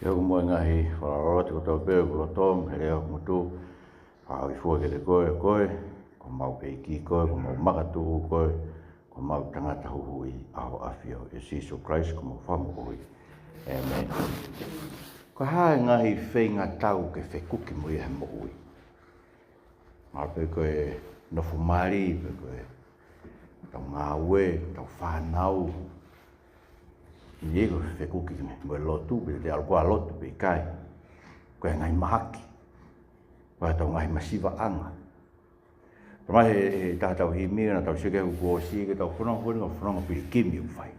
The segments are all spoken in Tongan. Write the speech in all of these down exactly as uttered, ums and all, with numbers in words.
Ke hoko mo e ngaahi fakaloloto kotoa pē ʻo e loto mo e lea ʻo e ngutu. Fakahā ʻi fua kiate koe ʻa koe, ko homau ʻEiki koe, ko homau makatuʻu koe, ko homau tangata huhuʻi ʻa ho ʻAfio, ʻia Sīsū Kalaisi ko homau Fakamoʻui. ʻĒmeni. Ko e hā e ngaahi feingatau ke fekuki mo ia he moʻui? Mahalo pē ko e nofo mali, pe ko e tau ngāue, tau fānau. ʻIkai ko e fekuki mo e lotu, pe te ʻalu koe ʻo lotu pe ʻikai. Ko e ngaahi mahaki. Ko e tau ngaahi masivaʻanga. Talamai ʻe he, he taha ʻetau himi, naʻa tau sio ki he kuo ʻosi, ke tau fononga ko eni ko e fononga pilikimi ʻoku fai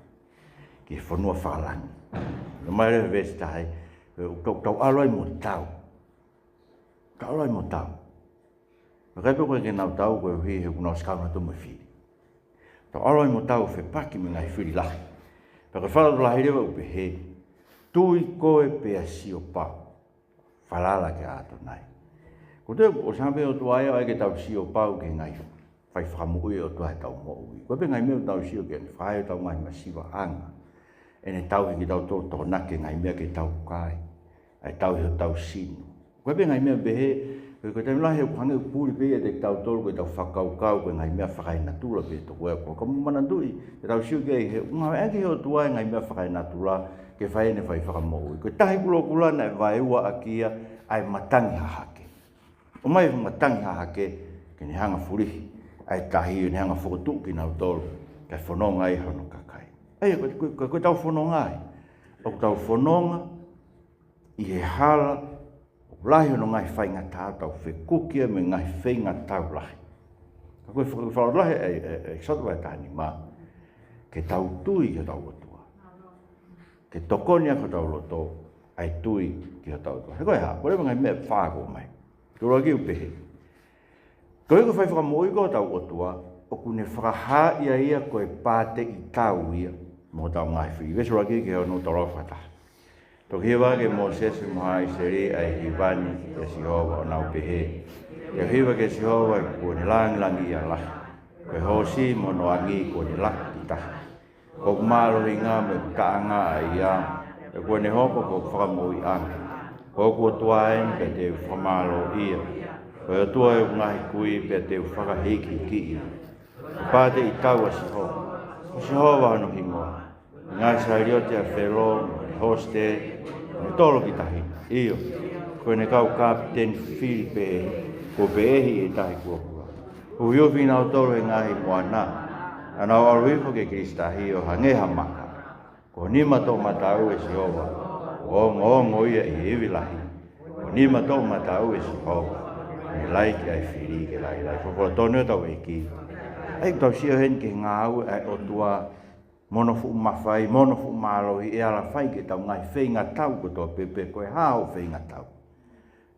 ki he fonua fakalangi. Talamai leva he veesi taha ē, ʻoku tau, tau ʻalu ai mo tau. Tau ʻalu ai mo tau. Pea ʻikai pē ko e ke nau tau koeʻuhi he ʻoku nau ʻosi kau nautolu mo e fili. Tau ʻalu ai mo tau ʻo fepaki mo e ngaahi fili lahi. Pea ko e fakalotolahi leva ʻoku pehē, tui koe pea sio pau. Falala ki he ʻAtonai. Ko e toe, ʻoku ʻosi hanga pē ʻe he ʻOtua ia ʻo ʻai ke tau sio pau ki he ngaahi fai fakamoʻui ʻa e ʻOtua heʻetau moʻui. Ko e pē ngaahi meʻa ʻoku tau sio ki ai, ʻene fakahā ʻetau ngaahi masivaʻanga. ʻEne tauhi kitautolu, tokonaki e ngaahi meʻa ke tau kai. ʻA e tauhi hotau sino. Ko e pē ngaahi meʻa pehē, ko e, ko e taimi lahi ʻoku hangē ʻoku puli pē ia kiate kitautolu, ko ʻetau fakakaukau, ko e ngaahi meʻa fakaenatula pē ʻe toko ē, ko e ka mou manatuʻi, ʻetau sio ki ai he, ngāueʻaki ʻe he ʻOtua e ngaahi meʻa fakaenatula ke fai ʻene fai fakamoʻui. Ko e tahi kulokula naʻe vaeua ʻaki ia ʻa e matangi hahake. ʻOmai e matangi hahake, ke ne hanga fulihi ʻa e tahi, ʻo ne hanga fokotuʻu kinautolu, kae fononga ai hono kakai. ʻA ia, ko, ko, ko, ko ʻetau fononga ai. ʻOku tau fononga ʻi he hala ʻoku lahi hono ngaahi faingataʻa, tau fekuki ia mo e ngaahi feingatau lahi. Ka ko e faka-, fakalotolahi ʻa e, ʻa e, ʻa e ʻEkisoto vahe taha nima, ke tau tui ki hotau ʻOtua. Ke tokoni ʻaki hotau loto ʻa e tui ki hotau ʻOtua. He ko e hā, ko e leva ngaahi meʻa ʻe fā ʻoku ʻomai. Ko e ʻuluaki ʻoku pehē, koeʻuhi ko e fai fakamoʻui ko hotau ʻOtua, ʻoku ne fakahā ʻe ia ko e pāteʻi tau ia mo hotau ngaahi fili. Veesi ʻuluaki ki he ono, tau lau fakataha. Toki hiva ange ʻe Mōsese mo Haʻa ʻIsileli ʻa e hiva ni kia Sihova ʻo nau pehē, Ke u hiva kia Sihova he kuo ne langilangiʻia lahi, ko e hoosi mo hono angi kuo ne laka ki tahi. Ko hoku mālohinga mo ʻeku taʻanga ʻa ia, he kuo ne hoko ko hoku fakamoʻuiʻanga. Ko hoku ʻOtua eni pea te u fakamālōʻia, ko e ʻOtua ʻo ʻeku ngaahi kui pea te u fakahikihikiʻi. Ko e pāteʻi tau ʻa Sihova, ko Sihova hono hingoa. Ngaahi saliote ʻa Felo, mo e hoosi, mo e tolo ki tahi. ʻIo, ko ʻene kau kapiteni fili pē, kuo peheʻi ʻe he Tahi Kulokula. Huhuʻi kinautolu he ngaahi moana, ʻa nau ʻalu hifo ki he kilisi tahi ʻo hangē ha maka. Ko ho nima toʻomataʻu ʻe Sihova, ʻoku ongoongo ia ʻi he ivi lahi. Ko ho nima toʻomataʻu ʻe Sihova, ʻoku ne laiki ʻa e fili ke lailai. Folofola tonu ʻetau ʻEiki. ʻA ia ʻoku tau sio heni ki he ngāue ʻa e ʻOtua, mo hono fuʻu mafai, mo hono fuʻu mālohi, ʻe ala fai ki heʻetau ngaahi feingatau kotoa pē, pe ko e hā hoʻo feingatau.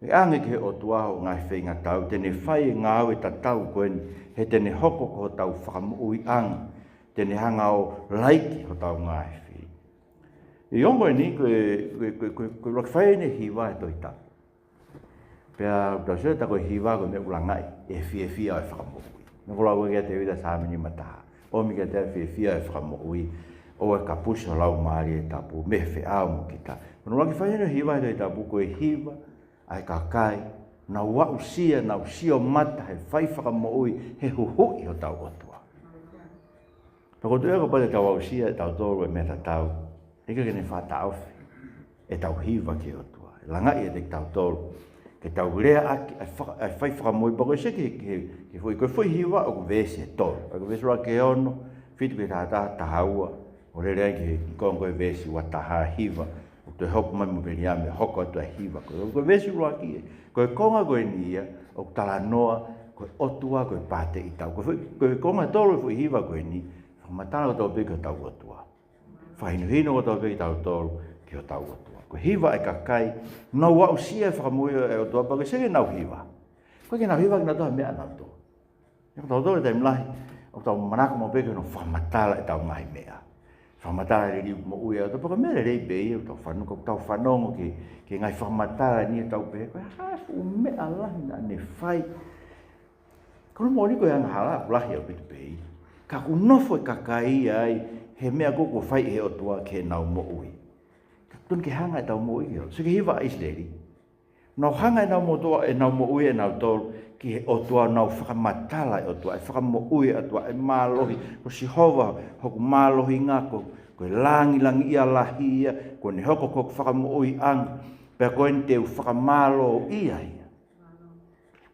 ʻE ʻange ki he ʻOtua hoʻo ngaahi feingatau, te ne fai e ngāue tatau ko eni, he te ne hoko ko hotau fakamoʻuiʻanga, te ne hanga ʻo laiki hotau ngaahi fili. ʻI he ongo eni, ko e, ko e, ko e, ko e, ko e ʻuluaki fai eni e hiva he Tohi Tapu. Pea ʻoku tau sio ʻe taha ko e hiva ko e meʻa ʻoku langaʻi ʻe he fiefia ʻo e fakamoʻui. Naʻe lau ko ē kia Tēvita Saame nimataha. ʻOmi kiate ia e fiefia ʻo e fakamoʻui, ʻo e kapusi ho laumālie tapu, mei he feʻao mo kita. Ko hono ʻuluaki fai eni e hiva he Tohi Tapu, ko e hiva ʻa e kakai naʻa nau aʻusia, nau sio mata he fai fakamoʻui, he huhuʻi hotau ʻOtua. Pea ko e tuʻu ia kapau te tau aʻusia ʻe tautolu e meʻa tatau, ʻikai ke ne fakataʻofi ʻetau hiva ki he ʻOtua. ʻE langaʻi ʻe tautolu ke tau leaʻaki ʻa e faka-, ʻa e fai fakamoʻui, pea ko e sio ki he, ki he, ki he foʻi, ko e foʻi hiva ʻoku veesi ʻe tolu. Pea ko e veesi ʻuluaki ki he ono, fitu ki he taha taha, taha ua, ʻo lele ai ki he, ki he konga ko e veesi ua taha hiva, ʻoku toe hopo mai mo Viliami, hoko atu ʻa e hiva. Ko e, ko e veesi ʻuluaki ē, ko e konga ko eni ia ʻoku talanoa, ko e ʻOtua, ko e pāteʻi tau. Ko e foʻi, ko e konga tolu e foʻi hiva ko eni, fakamatala kotoa pē ki hotau ʻOtua. Fakahinohino kotoa pē kitautolu ki hotau ʻOtua. Ko e hiva ʻa e kakai naʻa nau aʻusia e fakamoʻui ʻa e ʻOtua, pea ko e sio ki heʻenau hiva, ʻikai ke nau hiva ke nau toʻo ha meʻa ʻanautolu. He ko tautolu he taimi lahi, ʻoku tau manako maʻu pē ki hono fakamatala ʻetau ngaahi meʻa. Fakamatala e liliu moʻui ʻa e ʻOtua, pea ko e meʻa lelei pē ia, ʻoku tau fanongo, ʻoku tau fanongo ki, ki he ngaahi fakamatala ni, ʻo tau pehē, ko e hā e fuʻu meʻa lahi naʻa ne fai. Ko hono moʻoni ko e angahala ʻoku lahi ʻaupito pē ia. Ka ʻoku nofo e kakai ia ai he meʻa ko ē kuo fai ʻe he ʻOtua ki heʻenau moʻui. Ka Totonu ke hanga ʻetau moʻui ki he ʻOtua. Sio ki he hiva ʻa ʻIsileli. Nau hanga ʻenau moʻui, ʻenau moʻui ʻenau tolu ki he ʻOtua, nau fakamatala e ʻOtua, e fakamoʻui e ʻOtua, e mālohi, ko Sihova hoku mālohinga, ko, ko e langilangiʻia lahi ia, ko ʻene hoko ko hoku fakamoʻuiʻanga, pea ko eni te u fakamālōʻia ia.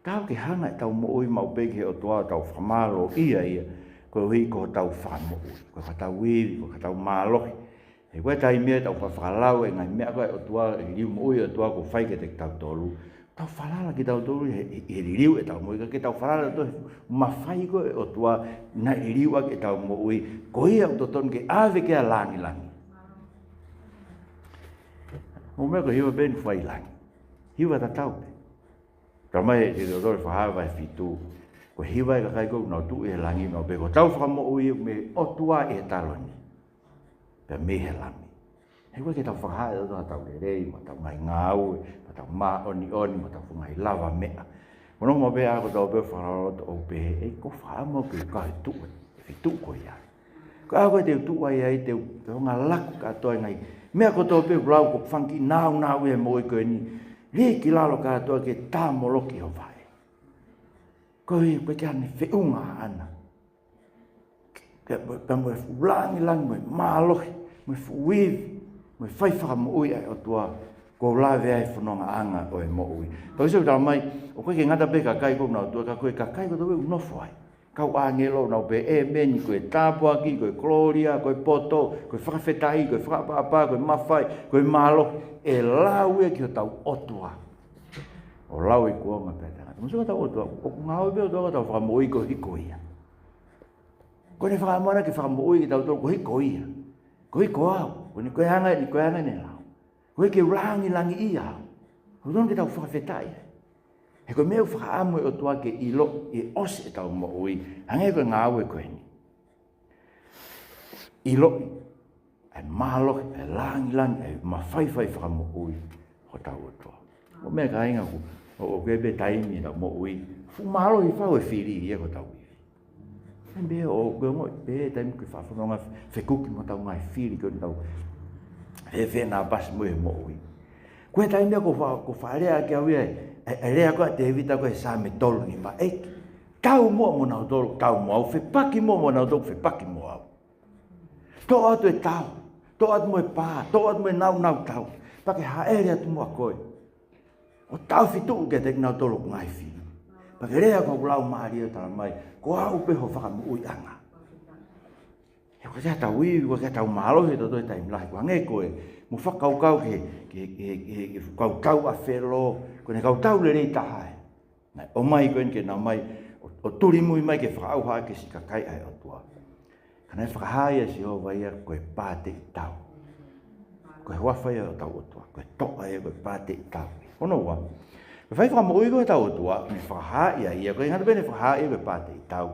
Tau ke hanga ʻetau moʻui maʻu pē ki he ʻOtua ʻo tau fakamālōʻia ia, koeʻuhi ko hotau fakamoʻui, ko hotau ivi, ko hotau mālohi. He ko e taimi ʻe tau fakalau e ngaahi meʻa ko ē ʻa e ʻOtua, e liliu moʻui ʻa e ʻOtua kuo fai kiate kitautolu. Tau falala kitautolu he, he, he liliu ʻetau moʻui, ka ke tau falala ʻetau mafai ko ē ʻa e ʻOtua naʻe liliu ʻaki ʻetau moʻui, ko ia ʻoku totonu ke ʻave ki ai e langilangi. Mo e meʻa ko e hiva pē eni ʻoku fai ʻi langi. Hiva tatau pē. Talamai ʻe Teutalōnome vahe fitu. Ko e hiva ʻa e kakai ko ē ʻoku nau tuʻu ʻi he langi, nau pehē ko hotau fakamoʻui mei he ʻOtua ʻi he taloni, pea mei he Lami. He ʻoku ʻikai ke tau fakahā ʻe tautolu hotau lelei, mo hotau ngaahi ngāue, mo hotau māʻoniʻoni, mo hotau ngaahi lavameʻa. Mo e ongo meʻa kotoa pē ʻoku fakaloloto ʻo pehē, ʻe, ʻoku ou fakaʻamu ke u kau he tuʻu, he feituʻu ko ia. Ko e ʻaho ko ē te u tuʻu ai ai, te u, te u hanga ʻo laku kātoa e ngaahi meʻa kotoa pē ʻoku lau ko e fanga kiʻi nāunau ia ʻo e moʻui ko eni. Lī ki lalo kātoa ke tāmoloki ho vaʻe. Ko e, ko e ʻikai ke ne feʻunga ʻaʻana. Ke, pea mo e fuʻu langilangi, mo e mālohi, mo e fuʻu ivi, mo e fai fakamoʻui ʻa e ʻOtua, kuo lave ai e fonongaʻanga ʻo e moʻui. Tau sio talamai, ʻoku ʻikai ke ngata pē he kakai ko ē ʻoku nau tuʻu, ka ko e kakai kotoa pē ʻoku nofo ai. Kau ʻāngelo ʻoku nau pehē, ʻĒmeni, ko e tāpuaki, ko e kolōlia, ko e poto, ko e fakafetaʻi, ko e fakaʻapaʻapa, ko e mafai, ko e mālohi, ʻe lau ia ki hotau ʻOtua. ʻO lau ʻi kuonga pē ʻa e tangata. Mo sio ki hotau ʻOtua, ʻoku ngāue pē ʻOtua ki hotau fakamoʻui koeʻuhi ko ia. ʻOku ne fakamoʻui ke fakamoʻui kitautolu koeʻuhi ko ia. Koeʻuhi ko au, ko eni ko e anga, eni ko e anga ʻene lau. Koeʻuhi ke u langilangiʻia au. ʻOku totonu ke tau fakafetaʻi. He ko e meʻa ʻoku fakaʻamu e ʻOtua ke ʻiloʻi ʻi he ʻosi ʻetau moʻui, hangē ko e ngāue ko eni. ʻIloʻi ʻa e mālohi, ʻa e langilangi, ʻa e mafaifai fakamoʻui hotau ʻOtua. Ko e meʻa kāinga ʻoku, ʻoku, ʻoku ʻi ai pē taimi ʻetau moʻui, fuʻu mālohi fau e fili ia ko hotau ivi. Taimi pē ʻoku ke ongoʻi pē taimi ke fakafononga fekuki mo hotau ngaahi fili ko eni, tau fēfē naʻa pasi mo e moʻui. Ko e taimi ia ʻoku fa-, ʻoku fakalea ʻaki au ia, e, e lea ko ē ʻa Tēvita ko ē he Saame tolu nima, ʻEiki, tau muʻa mo nautolu, tau mo au, fepaki muʻa mo nautolu, fepaki mo au. Toʻo atu e tao, toʻo atu mo e pā, toʻo atu mo e nāunau tau, pea ke hāʻele atu muʻa koe ʻo taʻofi tuʻu kiate kinautolu hoku ngaahi fili. Pea ke lea ki hoku laumālie ʻo talamai, ko au pē ho fakamoʻuiʻanga. He ʻoku ʻikai ke tau ivi, ʻoku ʻikai ke tau mālohi ʻe tautolu he taimi lahi, ʻoku hangē ko e, mo fakakaukau ki he, ki he, ki he, ki he, ki he kautau ʻa Felo, ko ʻene kautau lelei taha ē. Naʻe ʻomai ko eni ke nau mai, ʻo, ʻo tulimui mai ke fakaʻauha ʻaki e siʻi kakai ʻa e ʻOtua. Ka naʻe fakahā ʻe Sihova ia ko e pāteʻi tau. Ko e huafa ia ʻo hotau ʻOtua, ko e toʻa ia ko e pāteʻi tau. Hono ua, ko e fai fakamoʻui ko ē ʻa hotau ʻOtua, ne fakahā ia, ia ko e ngata pē ʻene fakahā ia ko e pāteʻi tau.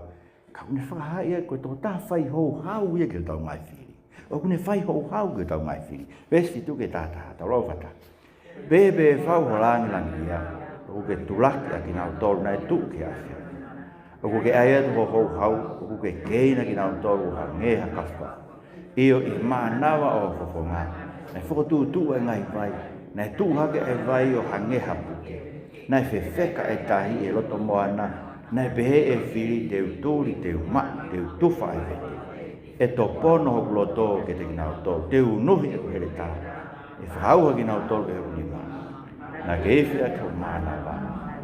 Ka ʻoku ne fakahā ia ko e tokotaha fai houhau ia ki hotau ngaahi fili. ʻOku ne fai houhau ki hotau ngaahi fili. Veesi fitu ki he taha taha, tau lau fakataha. Pea pehē ʻe fau ho langilangiʻia, ʻoku ke tulaki ʻa kinautolu naʻe tuʻu ki he ʻAfiona. ʻOku ke ʻai atu ho houhau, ʻoku ke keina kinautolu ʻo hangē ha kafukafu. ʻIo, ʻi he mānava ʻo ho fofonga naʻe fokotuʻutuʻu e ngaahi vai, naʻe tuʻu hake e vai ʻo hangē ha puke. Naʻe fefeka e tahi ʻi he loto moana, naʻe pehē ʻe he fili, te u tuli, te u maʻu, te u tufa ʻi he vete. ʻE topono hoku loto kiate kinautolu, te u unuhi ʻeku heletā. ʻE fakaʻauha kinautolu ʻe hoku nima. Naʻa ke ifi ʻaki hoku mānava,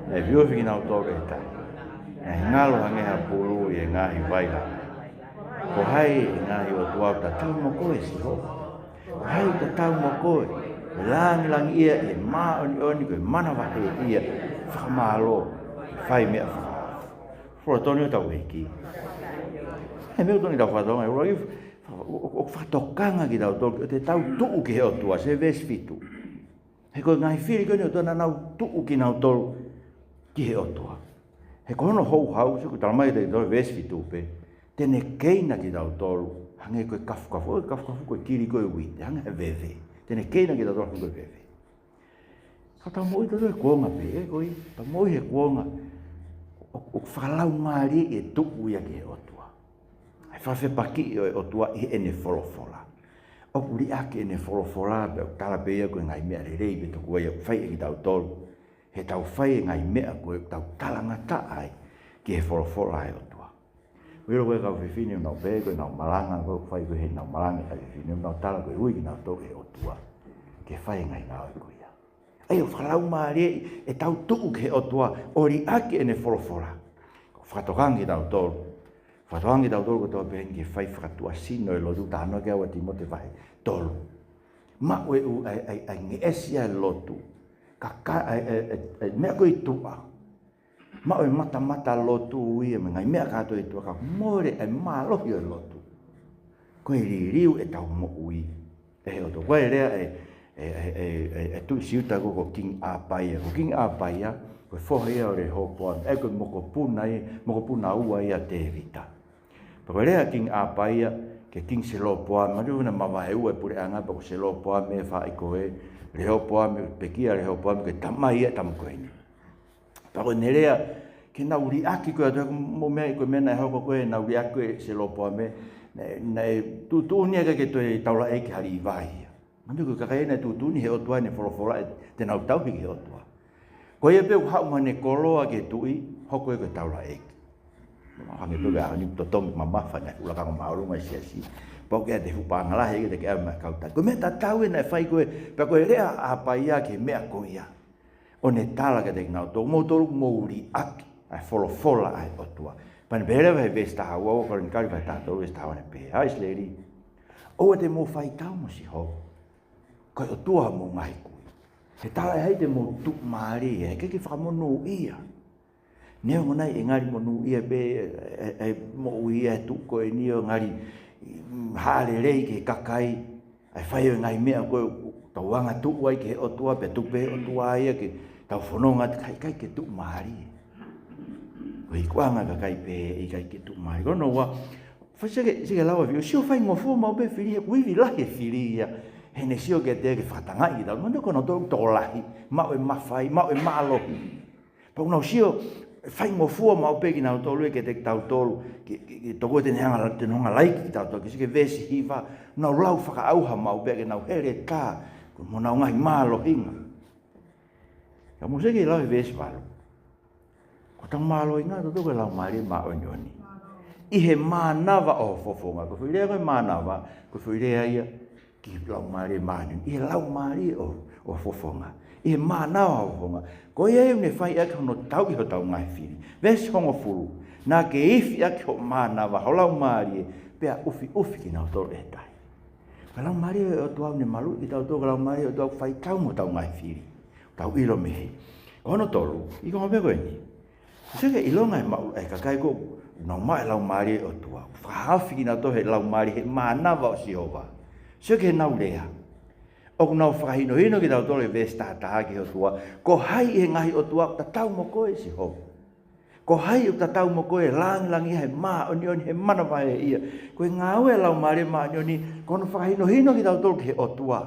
naʻe viofi kinautolu ʻe he tahi. Naʻe ngalo hangē ha pulu ʻi he ngaahi vai lalahi. Ko hai ʻi he ngaahi ʻotua ʻoku tatau mo koe, Sihova? Ko hai ʻoku tatau mo koe? Ko e langilangiʻia ʻi he māʻoniʻoni, ko e manavahē ia, fakamālō, fai meʻa fakaofo. Fuoloa tonu ʻetau ʻEiki. He meʻa tonu ʻetau fakatonga, ʻoku, ʻoku, ʻoku fakatokanga kitautolu, ʻoku tau tuʻu ki he ʻOtua, sio veesi fitu. He ko e ngaahi fili ko eni ʻo e ʻOtua naʻa nau tuʻu kinautolu ki he ʻOtua. He ko hono houhau, sio ʻoku talamai ʻe he veesi fitu pē, te ne keina kitautolu hangē ko e kafukafu, ʻo kafukafu ko e kili ko e uite, hangē ha veve. Te ne keina kitautolu hangē ko e veve. Ka tau moʻui tautolu he kuonga pē, ʻe, ko e, tau moʻui he kuonga ʻoku, ʻoku fakalaumālie e tuʻu ia ki he ʻOtua. ʻA e fakafepakiʻi ʻo e ʻOtua ʻi heʻene folofola. ʻOku liʻaki ʻene folofola pea ʻoku tala pē ia ko e ngaahi meʻa lelei pē tokua ia ʻoku fai ʻe kitautolu. He tau fai e ngaahi meʻa ko ē ʻoku tau talangataʻa ai ki he folofola ʻa e ʻOtua. Ko e ʻilo ko e kau fefine ʻoku nau pehē ko ʻenau malanga ko ē ʻoku fai ko ē heʻenau malanga e kau fefine ʻoku nau tala ko e ui kinautolu ʻe he ʻOtua ke fai e ngaahi ngāue ko ia. ʻA ia ʻoku fakalaumālie ʻetau tuʻu ki he ʻOtua ʻo liʻaki ʻene folofola. Ko e fakatokanga kitautolu. Fakatokanga kitautolu kotoa pē heni ke fai fakatuʻasino e lotu, talanoa ki ai ʻa Tīmote vahe tolu. Maʻu e ʻū, ʻa e, ʻa e, ʻa e ngeʻesi ʻa e lotu. Ka, ka, ʻa e, ʻa e, ʻa e, ʻa e meʻa ko ē ʻi tuʻa. Maʻu e matamata lotu ia mo e ngaahi meʻa kātoa ʻi tuʻa ka mole e mālohi ʻo e lotu. Ko e liliu ʻetau moʻui ʻe he ʻOtua. Ko e lea ʻa e, ʻa e, ʻa e, ʻa e, ʻa e, ʻa e tuʻi Siuta ko, ko Kingi ʻApaia. Ko Kingi ʻApaia, ko e foha ia ʻo Lehopoame. ʻA ia ko e mokopuna ia, mokopuna ua ia ʻo Tēvita. Pea ko e lea ʻa Kingi ʻApaia ki he Kingi Selopoame, manatuʻi naʻe mavaeua e puleʻanga, pea ko Selopoame e faʻu ko ē, Lehopoame, pekia ʻa Lehopoame, ko e tamai ia ʻo e tama ko eni. Pea ko ʻene lea, ke nau liʻaki ko ē ʻa e ʻOtua, ko e meʻa, ko e meʻa naʻe hoko ko ē, nau liʻaki ko ē ʻe Selopoame, naʻe, naʻe tuʻutuʻuni ia ke, ke toe taulaʻeiki ha Līvai ia. Manatuʻi ko e kakai naʻe tuʻutuʻuni ʻe he ʻOtua ʻene folofola ʻe te nau tauhi ki he ʻOtua. Ko ia pē ʻoku haʻu mai ʻene koloa ki he tuʻi, hoko ia ko e taulaʻeiki. Mahalo hangē pē ko e ʻaho ni ʻoku totongi mamafa ʻa e ngaahi fuʻu lakanga māʻolunga ʻa e siasi. Pau ke ʻai e fuʻu paʻanga lahi ke te ke ʻai mai kau taki. Ko e meʻa tatau ē naʻe fai ko ē, pea ko e lea ʻa ʻApaia ki he meʻa ko ia. ʻO ne tala kiate kinautolu, moutolu ʻoku mou liʻaki ʻa e folofola ʻa e ʻOtua. Pea ne pehē leva he veesi taha ua, ua Kolonikali vahe taha tolu veesi taha ua, ne pehē, ʻAi ʻIsileli, ʻoua te mou faitau mo Sihova, ko e ʻOtua homou ngaahi kui. He talaʻehai te mou tuʻumālie, he ʻikai ke fakamonūʻia. Neongo naʻe ngali monūʻia pē ʻa e, ʻa e moʻui ʻa e tuʻi ko eni ʻo ngali, mm, haʻa lelei ki he kakai, ʻa e fai ʻo e ngaahi meʻa ko ē ʻoku tau angatuʻu ai ki he ʻOtua, pea tuku pē ʻe he ʻOtua ia ke tau fononga, ka ʻikai ke tuʻumālie. Ko e ikuʻanga ʻa e kakai pē ʻikai ke tuʻumālie. Ko hono ua, fai sio ki he, sio ki he lau ʻa e fili, sio faingofua maʻu pē fili, he ʻoku ivi lahi e fili ia. He ne sio kiate ia ke fakatangaʻi kitautolu, manatuʻi ko kinautolu tokolahi, maʻu e mafai, maʻu e mālohi. Pea ʻoku nau sio faingofua maʻu pē kinautolu ia kiate kitautolu, ke, ke, ke tokua te ne hanga, te ne hanga laiki kitautolu, ke sio ki he veesi hiva, nau lau fakaʻauha maʻu pē ke nau heletā, ko honau ngaahi mālohinga. Ka mou sio ki he lau ʻa e veesi valu. Ko hotau mālohinga ʻatautolu ko e Laumālie Māʻoniʻoni. ʻI he mānava ʻo ho fofonga. Ko e foʻi lea ko e mānava, ko e foʻi lea ia ki he Laumālie Māʻoniʻoni. ʻI he laumālie ʻo, ʻo ho fofonga. ʻI he mānava ʻo ho fofonga. Ko ia ʻoku ne fai ʻaki hono tauʻi hotau ngaahi fili. Veesi hongofulu. Naʻa ke ifi ʻaki ho mānava, ho laumālie, pea ʻufiʻufi kinautolu ʻe he tahi. Ko e Laumālie ʻo e ʻOtua ʻoku ne maluʻi kitautolu, ko e Laumālie ʻo e ʻOtua ʻoku fai tau mo hotau ngaahi fili. Tau ʻilo mei hē. Ko hono tolu, ʻi he konga pē ko eni. Sio ki he ʻilonga ʻe maʻu ʻe he kakai ko ē ʻoku nau maʻu e Laumālie ʻo e ʻOtua. Fakahaofi kinautolu ʻe he Laumālie he mānava ʻo Sihova. Sio ki heʻenau lea. ʻOku nau fakahinohino kitautolu ʻe he veesi taha taha ki he ʻOtua. Ko hai ʻi he ngaahi ʻotua ʻoku tatau mo koe Sihova. Ko hai ʻoku tatau mo koe, langilangiʻia, he māʻoniʻoni, he manavahē ia. Ko e ngāue ʻa e Laumālie Māʻoniʻoni, ko hono fakahinohino kitautolu ki he ʻOtua.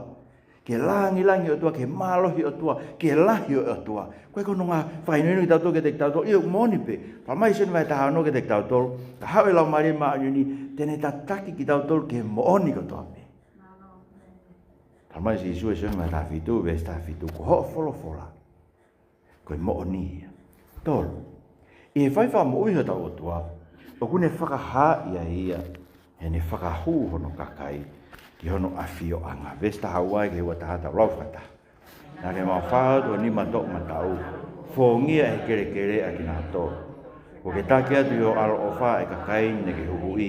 Ki he langilangi ʻo e ʻOtua, ki he mālohi ʻo e ʻOtua, ki he lahi ʻo e ʻOtua. Ko e ko hono ngaahi fakahinohino kitautolu kiate kitautolu, ʻio ʻoku moʻoni pē. Talamai ʻe Sione vahe taha ono kiate kitautolu, ka haʻu e Laumālie Māʻoniʻoni, te ne tataki kitautolu ki he moʻoni kotoa pē. Talamai ʻe Sīsū ʻi Sione vahe taha fitu, veesi taha fitu, ko hoʻo folofola ko e moʻoni ia. Tolu. ʻI he fai fakamoʻui hotau ʻOtua, ʻoku ne fakahaaʻi ai ia, he ne fakahū hono kakai ki hono ʻafioʻanga. Veesi taha ua ki he ua taha, tau lau fakataha. Naʻa ke mafao atu ho nima toʻomataʻu, fōngia ʻe he kelekele ʻa kinautolu. Kuo ke taki atu ʻi hoʻo ʻaloʻofa ʻa e kakai naʻa ke huhuʻi.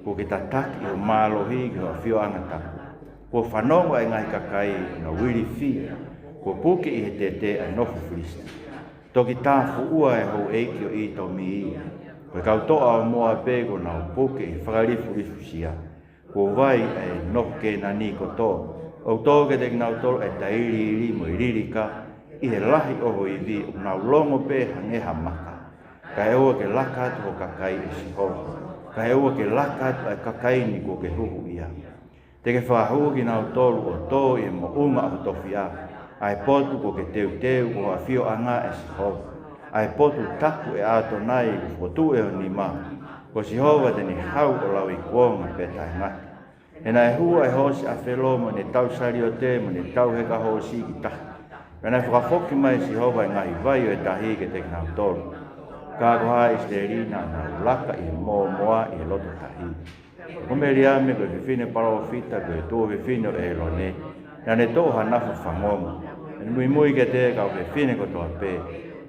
Kuo ke tataki ʻi ho mālohi ki ho ʻafioʻanga tapu. Kuo fanongo ʻa e ngaahi kakai ʻo nau ilifia. Kuo puke ʻi he tētē ʻa e nofo Filisitia. Toki tāfuʻua ʻa e houʻeiki ʻo ʻItomi. Ko e kau toʻa ʻo Moape kuo nau puke ʻi he fakalifulifusia. Kuo vai ʻa e nofo Kēnani kotoa. ʻOku tō kiate kinautolu ʻa e tailiili mo e lilika. ʻI he lahi ʻo ho ivi ʻoku nau longo pē hangē ha maka. Kae ʻoua ke laka atu ho kakai ʻe Sihova. Kae ʻoua ke laka atu ʻa e kakai ni kuo ke huhuʻia. Te ke fakahū kinautolu ʻo tō ʻi he moʻunga ʻo ho tofiʻa, ʻa e potu kuo ke teuteu ko ho ʻafioʻanga ʻe Sihova, ʻa e potu tapu ʻe ʻAtonai kuo fokotuʻu ʻe ho nima. Ko Sihova te ne hau ʻo lauikuonga pea taʻengata. He naʻe hū ʻa e hoosi ʻa Felo mo ʻene tau saliote mo ʻene tau heka hoosi ki tahi. Pea naʻe fakafoki mai ʻe Sihova ʻa e ngaahi vai ʻo e tahi kiate kinautolu. Ka ko haʻa ʻIsileli naʻa nau laka ʻi he mōmoa ʻi he loto tahi. Ko Meliame ko e fefine palōfita, ko e tuofefine ʻo ʻĒlone, naʻa ne toʻo ha nafo fangongo. Pea ne muimui kiate ia ʻa e kau fefine kotoa pē,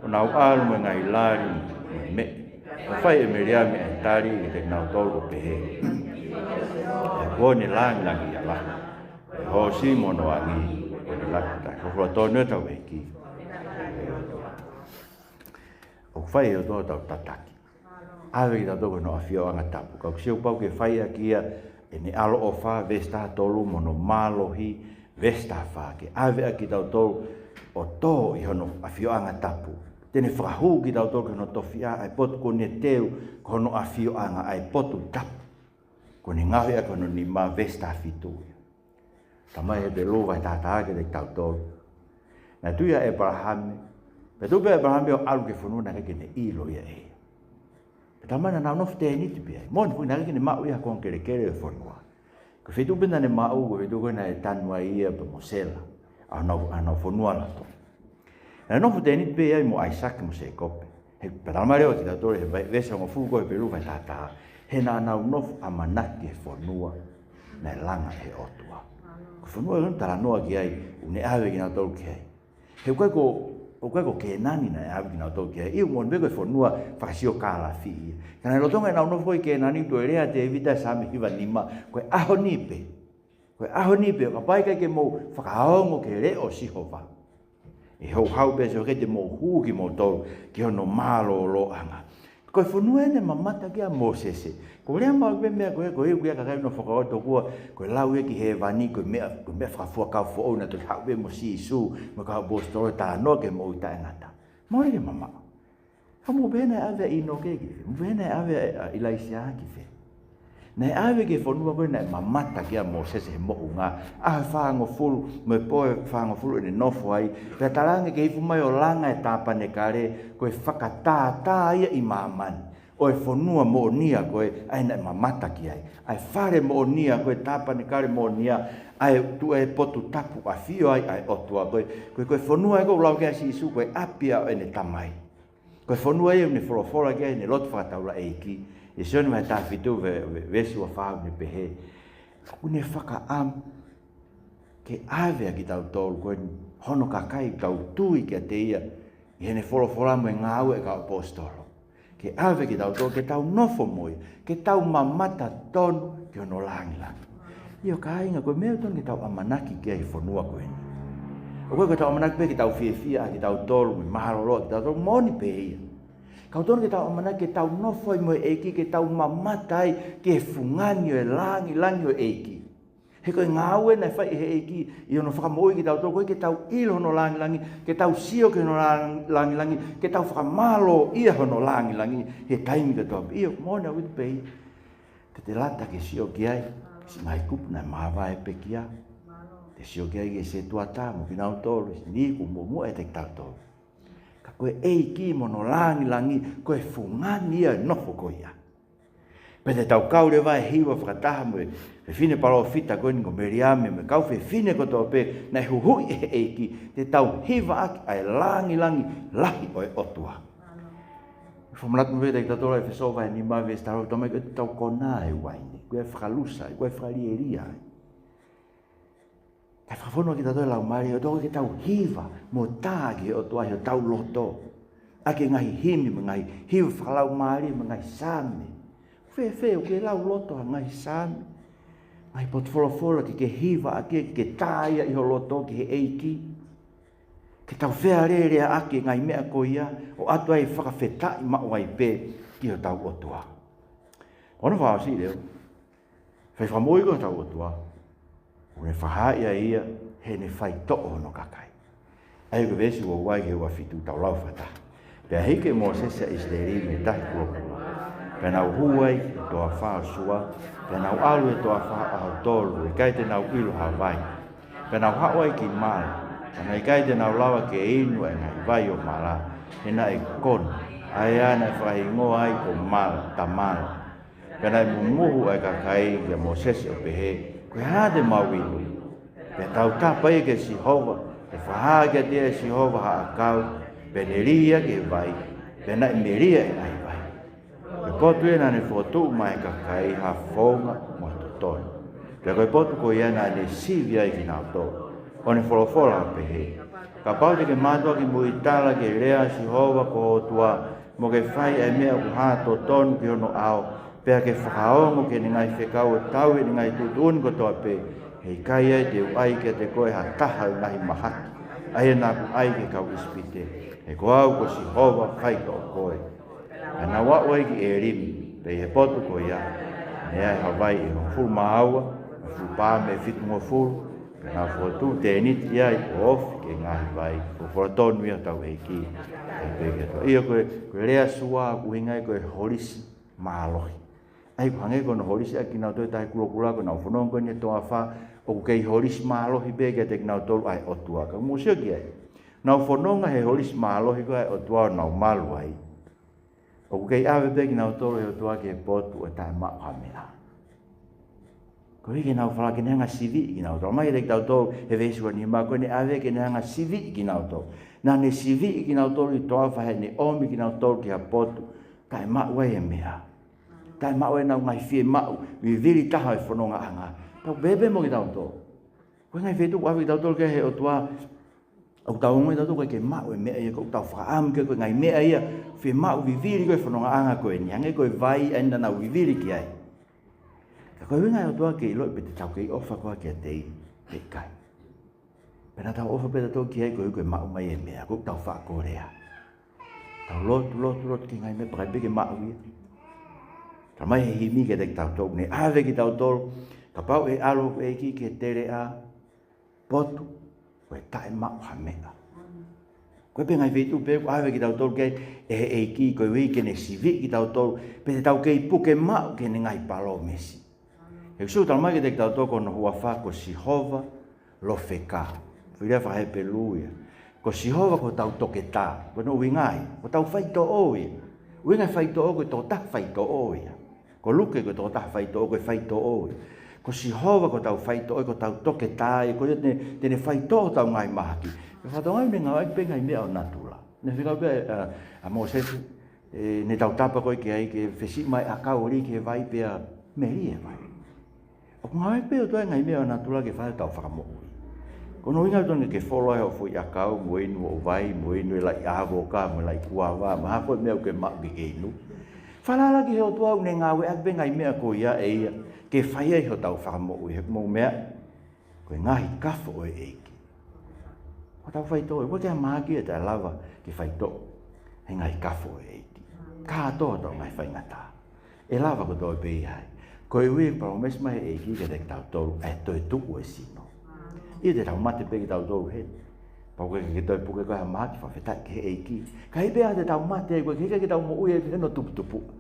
ʻo nau ʻalu mo e ngaahi lali mo e meʻi. Pea fai ʻe Meliame ʻa e tali kiate kinautolu ʻo pehē: Kuo ne lāngilangiʻia lahi, ʻa e hoosi mo hono angi kuo ne laka ki tahi. Folofola tonu ʻa hotau ʻEiki. ʻOku fai ʻe he ʻOtua ʻetau tataki. ʻAve kitautolu ki hono ʻafioʻanga tapu. Ka ʻoku sio pau ke fai ʻaki ia ʻene ʻaloʻofa, veesi taha tolu, mo hono mālohi, veesi taha fā, ke ʻave ʻaki kitautolu ʻo tō ʻi hono ʻafioʻanga tapu. Te ne fakahū kitautolu ki hono tofiʻa, ʻa e potu kuo ne teu ko hono ʻafioʻanga, ʻa e potu tapu. Kuo ne ngaohi ʻaki hono nima, veesi taha fitu. Talamai ʻe Hepelū vahe taha taha kiate kitautolu, naʻe tui ʻa ʻĒpalahame, pea tuku pē ʻa ʻĒpalahame ʻo ʻalu ki he fonua naʻe ʻikai ke ne ʻilo ia ʻe ia. Pea talamai naʻa nau nofo tēniti pē ai. Moʻoni foki naʻe ʻikai ke ne maʻu ia ha konga kelekele ʻo e fonua. Ko e feituʻu pē naʻa ne maʻu, ko e feituʻu ko ē naʻe tanu ai ia pea mo Sela, ʻa honau, ʻa honau fonua loto. Naʻe nofo tēniti pē ai mo ʻAisake mo Sēkope. He pea talamai leva kiate kitautolu ʻe he vai-, veesi hongofulu ko ē ʻo Hepelū vahe taha taha, he naʻa nau nofo ʻamanaki he fonua naʻe langa ʻe he ʻOtua. Ko e fonua ʻoku talanoa ki ai, ʻoku ne ʻave kinautolu ki ai. He ʻoku ʻikai ko, ʻoku ʻikai ko Kēnani naʻe ʻave kinautolu ki ai. ʻIo, moʻoni pē ko e fonua fakasiokālafi ia. Ka naʻe lolotonga ʻenau nofo ko ē ʻi Kēnani, toe lea ʻa Tēvita ʻi he Saame hiva nima, ko e ʻaho ni pē. Ko e ʻaho ni pē, kapau ʻe ʻikai ke mou fakaongo ki he leʻo ʻo Sihova, ʻe houhau pē ʻa Sihova kiate kimoutolu, ki hono mālōlōʻanga. Ko e fonua eni naʻe mamata ki ai ʻa Mōsese. Ko e lea maʻu pē meʻa ko ē, ko e ʻuhinga ia ʻa e kakai ʻoku nau fakaʻotua, ko e lau ia ki hēvani, ko e meʻa, ko e meʻa fakafuakava foʻou naʻe toki haʻu pē mo Sīsū, mo e kau ʻaposetolo ʻo talanoa ki he moʻui taʻengata. Maʻu ia ke mamaʻo. Ka mou pehē naʻe ʻave ʻa ʻĪnoke ki fē? Mou pehē naʻe ʻave ʻa, ʻa ʻIlaisiā ki fē? Naʻe ʻave ki he fonua ko ē naʻe mamata ki ai ʻa Mōsese he moʻunga, ʻaho ʻe fāngofulu, mo e pō ʻe fāngofulu ʻene nofo ai, pea talaange ke ifu mai ʻo langa e tāpanekale, ko e fakatātā ia ʻi māmani ʻo e fonua moʻonia ko ē, ʻa ia naʻe mamata ki ai. ʻA e fale moʻonia ko ē, tāpanekale moʻonia, ʻa e tuʻu e potu tapu ʻafio ai ʻa e ʻOtua ko ē, ko e, ko e fonua ē ʻoku lau ki ai ʻa Sīsū ko e ʻapi ʻo ʻene Tamai. Ko e fonua ia ʻoku ne folofola ki ai ʻene lotu fakataulaʻeiki. ʻI Sione vahe taha fitu ve-, ve-, veesi ua fā ʻoku ne pehē, ʻoku ne fakaʻamu ke ʻave ʻa kitautolu ko eni, hono kakai ʻoku tau tui kiate ia, ʻi heʻene folofola mo e ngāue ʻa e kau ʻaposetolo. Ke ʻave kitautolu, ke tau nofo mo ia, ke tau mamata tonu ki hono lāngilangi. ʻIo kāinga, ko e meʻa ʻoku totonu ke tau ʻamanaki ki ai he fonua ko eni. ʻOku ʻikai ko ʻetau ʻamanaki pē ke tau fiefia ʻa kitautolu, mo mālōlō ʻa kitautolu, moʻoni pē ia. Ka ʻoku totonu ke tau ʻamanaki ke tau nofo ai mo e ʻEiki, ke tau mamata ai ki he fungani ʻo e lāngilangi ʻo e ʻEiki. He ko e ngāue naʻe fai ʻe he ʻEiki ʻi hono fakamoʻui kitautolu ko ē ke tau ʻilo hono lāngilangi, ke tau sio ki hono lāng-, lāngilangi, ke tau fakamālōʻia hono lāngilangi he taimi kotoa pē. ʻIo, moʻoni ʻaupito pē ia. Te te lata ke sio ki ai, siʻi ngaahi kupu naʻe māvae pekia. Te sio ki ai ki he setuata mo kinautolu, siʻi niʻihi kuo muʻomuʻa ʻiate kitautolu. Ka ko e ʻEiki mo hono lāngilangi, ko e fungani ia ʻo e nofo ko ia. Pea te tau kau leva ʻo hiva fakataha mo e fefine palōfita ko eni ko Meliame mo e kau fefine kotoa pē naʻe huhuʻi ʻe he ʻEiki, te tau hiva ʻaki ʻa e lāngilangi lahi ʻo e ʻOtua. Fakamanatu mai kiate kitautolu ʻa ʻEfesō vahe nima veesi taha tolu, talamai ko ʻetau konā ʻa e uaine, ko e fakalusa, ko e fakalielia. Kae fakafonu ʻaki kitautolu ʻe he Laumālie ʻo e ʻOtua ke tau hiva mo tā ki he ʻOtua ʻi hotau loto, ʻaki e ngaahi himi mo e ngaahi hiva fakalaumālie mo e ngaahi saame. Fēfē ʻoku ke lau loto ha ngaahi saame, ngaahi potu folofola ke ke hiva ʻaki, ke ke tā ia ʻi ho loto ki he ʻEiki, ke tau fealēleaʻaki e ngaahi meʻa ko ia, ʻo ʻoatu ai e fakafetaʻi maʻu ai pē ki hotau ʻOtua. Ko hono fakaʻosi leva, fai fakamoʻui ko hotau ʻOtua, ʻoku ne fakahaaʻi ai ia heʻene faitoʻo hono kakai. ʻA ia ko e veesi ua ua ki he ua fitu, tau lau fakataha. Pea hiki ʻe Mōsese ʻa ʻIsileli mei he tahi kuo pulu, pea nau hū ai ki he toafa ʻo Sua, pea nau ʻalu he toafa ʻaho tolu, ʻikai te nau ʻilo ha vai. Pea nau haʻu ai ki Mala, ka naʻe ʻikai te nau lava ke inu ʻa e ngaahi vai ʻo Mala, he naʻe kono, ʻa ia naʻe fakahingoa ai ko Mala, Tamala. Pea naʻe mumuhu ʻa e kakai kia Mōsese ʻo pehē, Ko e hā te mau inu? Pea tautapa ia kia Sihova, ʻe fakahā kiate ia ʻe Sihova ha ʻakau, pea ne lī ia ki he vai, pea naʻe melie ʻa e ngaahi vai. Ko e potu ia naʻa ne fokotuʻu maʻa e kakai ha founga mo ha totonu. Pea ko e potu ko ia naʻa ne sivi ai kinautolu, ʻo ne folofola ʻo pehē: Kapau te ke mātuʻaki muitala ki he lea ʻa Sihova ko ho ʻOtua, mo ke fai ʻa e meʻa ʻoku hā totonu ki hono ʻao, pea ke fakaongo ki heʻene ngaahi fekau ʻo tauhi ʻene ngaahi tuʻutuʻuni kotoa pē, heʻikai ai te u ʻai kiate koe ha taha ʻo e ngaahi mahaki, ʻa ia naʻa ku ʻai ki he kau ʻIsipite. He ko au ko Sihova faitoʻo koe. Pea nau aʻu ai ki ʻElimi, pea ʻi he potu ko ia naʻe ʻi ai ha vai ʻe hongofulu mā ua, mo e fuʻu paame ʻe fitungofulu, pea nau fokotuʻu tēniti ai ʻo ofi ki he ngaahi vai. Ko e folofola tonu ia ʻa hotau ʻEiki. ʻIo, ko e, ko e lea Sua ʻoku ʻuhinga ia ko e holisi mālohi. ʻA ia ʻoku hangē ko hono holisi ʻaki kinautolu ʻe he Tahi Kulokula, ko ʻenau fononga ko eni he toafa, ʻoku kei holisi mālohi pē kiate kinautolu ʻa e ʻOtua. Ka mou sio ki ai. Nau fononga he holisi mālohi ko ē ʻa e ʻOtua ʻo nau malu ai. ʻOku kei ʻave pē kinautolu ʻe he ʻOtua ki he potu ʻo e taʻemaʻu ha meʻa. Koeʻuhi ke nau falala ke ne hanga ʻo siviʻi kinautolu. Mai kiate kitautolu he veesi ua nima, ko ʻene ʻave ke ne hanga ʻo siviʻi kinautolu. Naʻa ne siviʻi kinautolu ʻi he toafa heʻene ʻomi kinautolu ki ha potu taʻemaʻu ai e meʻa. Taʻemaʻu ai ʻenau ngaahi fiemaʻu, vivili taha ʻo e fonongaʻanga. Tau pehē pē mo kitautolu. Ko e ngaahi feituʻu ʻoku ʻave kitautolu ki ai ʻe he ʻOtua, ʻoku tau ongoʻi tautolu ʻoku ʻikai ke maʻu e meʻa ia ʻoku tau fakaʻamu ki ai, ko e ngaahi meʻa ia, fiemaʻu vivili ko ē ʻo e fonongaʻanga ko eni, hangē ko e vai ʻa ia naʻa nau vivili ki ai. Ka ko e ʻuhinga ʻa e ʻOtua ke ʻiloʻi pe te tau kei ʻofa koā kiate ia pe ʻikai. Pea naʻa tau ʻofa pē tautolu ki ai koeʻuhi ko e maʻu mai e meʻa, ko ʻetau faʻa kolea. Tau lotu, lotu, lotu ki he ngaahi meʻa, pea ʻikai pē ke maʻu ia. Talamai ʻe he himi kiate kitautolu, ne ʻave kitautolu, kapau ʻe ʻalu hoku ʻEiki ki he teleʻa, potu ʻo e taʻemaʻu ha meʻa. Ko e pē ngaahi feituʻu pē ʻoku ʻave kitautolu ki ai ʻe he ʻEiki koeʻuhi ke ne siviʻi kitautolu, pe te tau kei puke maʻu ki heʻene ngaahi palōmesi. He ʻoku talamai kiate kitautolu ko hono huafa ko Sihova Lofeka. Foʻi lea faka-Hepelū ia. Ko Sihova ko hotau toketā, ko hono ʻuhinga ia, ko hotau faitoʻo ia. ʻUhinga e faitoʻo ko e tokotaha faitoʻo ia. Ko Luke ko e tokotaha faitoʻo, ko e faitoʻo ia. Ko Sihova ko hotau faitoʻo, ko hotau toketā ia, ko ia te ne, te ne faitoʻo hotau ngaahi mahaki. Ko e fatongia ʻoku ne ngāueʻaki pē ngaahi meʻa ʻo natula. Ne fekau pē ʻa, ʻa Mōsese, ʻe, ne tautapa koe ki ai ke fesiʻi mai ʻakau ʻo lī ki he vai pea melie e vai. ʻOku ngāueʻaki pē ʻe he ʻOtua e ngaahi meʻa ʻo natula ke fai hotau fakamoʻui. Ko hono ʻuhinga tonu ke folo ai hoʻo foʻi ʻakau, mo inu hoʻo vai, mo inu e laʻi ʻāvoka, mo e laʻi kuava, mo ha foʻi meʻa ʻoku ke maʻu ke ke inu. Falala ki he ʻOtua ʻoku ne ngāueʻaki pē ngaahi meʻa ko ia ʻe ia, ke fai ai hotau fakamoʻui. He ʻoku mou meaʻi, ko e ngaahi kafo ʻo e ʻEiki. Ko hotau faitoʻo, ʻoku ʻikai ke mahaki ʻe taʻe lava ke faitoʻo he ngaahi kafo ʻo e ʻEiki. Kātoa hotau ngaahi faingataʻa. ʻE lava kotoa pē ia ai. Koeʻuhi ko e palōmesi mai ʻa e ʻEiki kiate kitautolu, ʻa e toetuʻu ʻo e sino. ʻIo te tau mate pē kitautolu heni. Pau ke ke toe puke koe ha mahaki, fakafetaʻi ki he ʻEiki. Ka ʻi he pea te tau mate ai, ʻoku ʻikai ke tau moʻui ai pē hono tuputupuʻa.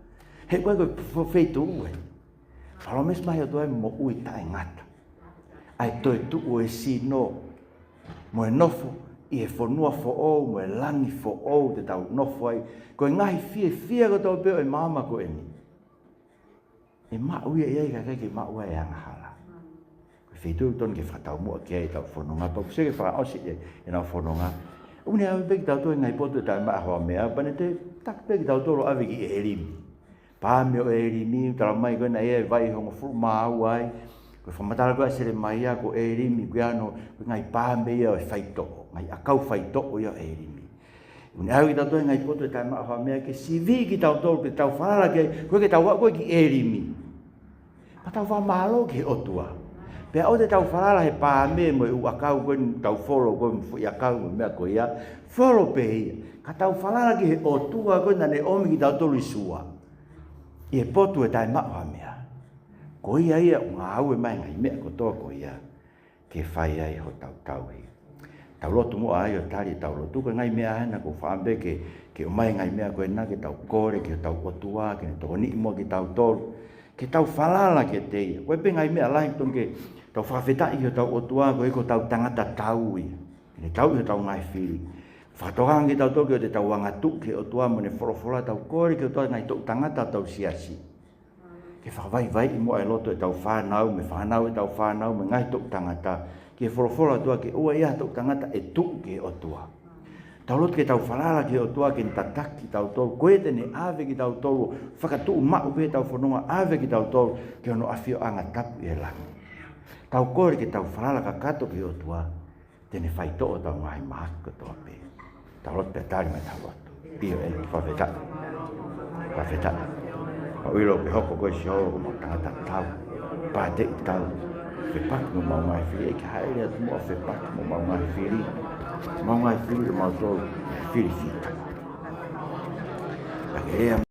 He ko e, ko e fo-, feituʻu ē. Palōmesi mai ʻa e ʻOtua e moʻui taʻengata. ʻA e toetuʻu ʻo e sino. Mo e nofo ʻi he fonua foʻou, mo e langi foʻou te tau nofo ai. Ko e ngaahi fiefia kotoa pē ʻo e maama ko eni, ʻe maʻu ia ʻe ia, ʻikai ke maʻu ai e angahala. Ko e feituʻu tonu ke fakataumuʻa ki ai ʻetau fononga, pea ʻoku sio ke fakaʻosi ʻe, ʻenau fononga. ʻOku ne ʻave pē kitautolu he ngaahi potu ʻo e taʻemaʻu ha meʻa, pea ne toe taki pē kitautolu ʻo ʻave ki ʻElimi. Paame ʻo ʻElimi, talamai ko ē naʻe ʻi ai e vai ʻe hongofulu mā ua ai. Ko e fakamatala ko ē ʻa Selemaia ko ʻElimi, ko ia hono, ko e ngaahi paame ia ʻo e faitoʻo, ngaahi ʻakau faitoʻo ia ʻo ʻElimi. ʻOku ne ʻave kitautolu he ngaahi potu ʻo e taʻemaʻu ha meʻa ke siviʻi kitautolu, pe tau falala ki ai, ko ē ke tau aʻu ko ē ki ʻElimi. Pea tau fakamālō ki he ʻOtua. Pea ʻoua te tau falala he paame mo e ʻū ʻakau ko ē ʻoku tau folo ko ē mo e foʻi ʻakau mo e meʻa ko ia. Folo pē ia. Ka tau falala ki he ʻOtua ko ē naʻa ne ʻomi kitautolu ʻi Sua. ʻI he potu ʻo e taʻemaʻu ha meʻa. Ko ia ia ʻoku ngāue mai e ngaahi meʻa kotoa ko ia ke fai ai hotau tauhi. Tau lotu muʻa ai ʻo tali ʻetau lotu, ko e ngaahi meʻa ʻena ʻoku ou fakaʻamu pē ke, ke ʻomai e ngaahi meʻa ko ena ke tau kole ki hotau ʻOtua, ke ne tokoniʻi muʻa kitautolu, ke tau falala kiate ia. Ko e pē ngaahi meʻa lahi tonu ke tau fakafetaʻi ki hotau ʻOtua, koeʻuhi ko hotau tangata tau ia. Ke ne tauʻi hotau ngaahi fili. Fakatokanga kitautolu ke ʻoua te tau angatuʻu ki he ʻOtua mo ʻene folofola, tau kole ki he ʻOtua ngaahi toʻu tangata hotau siasi. Ke fakavaivaiʻi muʻa e loto ʻetau fānau, mo e fānau ʻetau fānau, mo e ngaahi toʻu tangata, ki he folofola ʻa e ʻOtua ke ʻoua ʻe ʻi ai ha toʻu tangata ʻe tuʻu ki he ʻOtua. Tau lotu ke tau falala ki he ʻOtua ke ne tataki kitautolu, ko ia te ne ʻave kitautolu, fakatuʻumaʻu pē ʻetau fononga, ʻave kitautolu ki hono ʻafioʻanga tapu ʻi he langi. Tau kole ke tau falala kakato ki he ʻOtua, te ne faitoʻo hotau ngaahi mahaki kotoa pē. Tau lotu pea tali mai ʻetau lotu. ʻIo ē, fakafetaʻi. Fakafetaʻi. Ka ʻoku ʻilo ʻoku ke hoko koe Sihova ko homau tangata tau, pāteʻi tau. Fepaki mo homau ngaahi fili, ʻEiki, hāʻele atu muʻa ʻo fepaki mo homau ngaahi fili. Homau ngaahi fili ʻoku mau tolu, fili fita. Ka ke lea